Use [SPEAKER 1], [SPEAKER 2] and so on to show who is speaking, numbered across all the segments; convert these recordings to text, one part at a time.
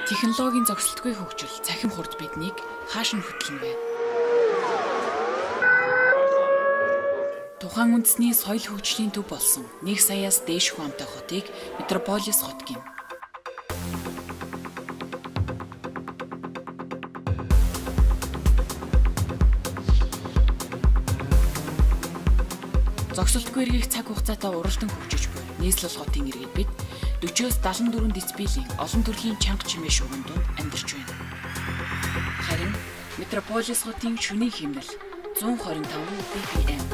[SPEAKER 1] Технологийн зогсолтгүй хөгжил цахим хурд биднийг хааш нь хөтлөн вэ? Тухайн үндэсний соёл хөгжлийн төв болсон 1 саяас дээш хүн амтай хотыг метрополис хот гэнэ. Зогсолтгүй эргэх цаг хугацаатай уралдан хөгжиж буй нийслэл хотын иргэд бид 40-оос 74 децибелийн олон төрлийн чанга чимээ шугам дунд амьдарч байна. Харин метрополис хотын шөнийн хэмнэл 125 BPM.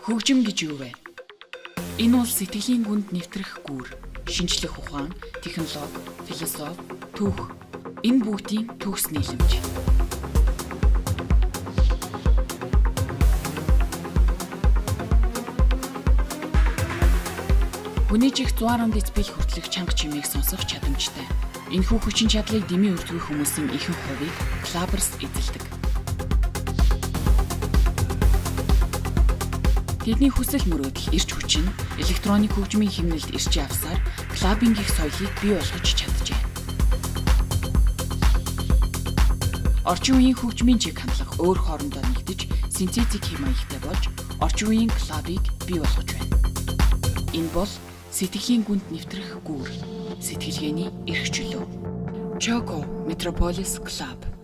[SPEAKER 1] Хөгжим гэж юу вэ? Энэ бол сэтгэлийн гүнд нэвтрэх гүүр, шинжлэх ухаан, технологи, философи, түүх. Энэ бүгдийн төгс нийлэмж. Хүний чих 110 децибел хүртэлх чанга чимээг сонсох чадамжтай. Энэхүү хүчин чадлыг дэмий өртгөх хүмүүсийн ихэнх хувийг clubbers эзэлдэг. Тэдний хүсэл мөрөөдөл, эрч хүч нь электроник хөгжмийн хэмнэлд ирчээ авсаар clubbing -ийн соёлыг бий болгож чаджээ. Орчин үеийн хөгжмийн чиг хандлага өөр хоорондоо нэгдэж синтетик хэв маягтай болж орчин үеийн club-ыг бий болгож байна. Энэ бол сэтгэлийн гүнд нэвтрэх гүүр, сэтгэлгээний эрх чөлөө. Choco Metropolis Club.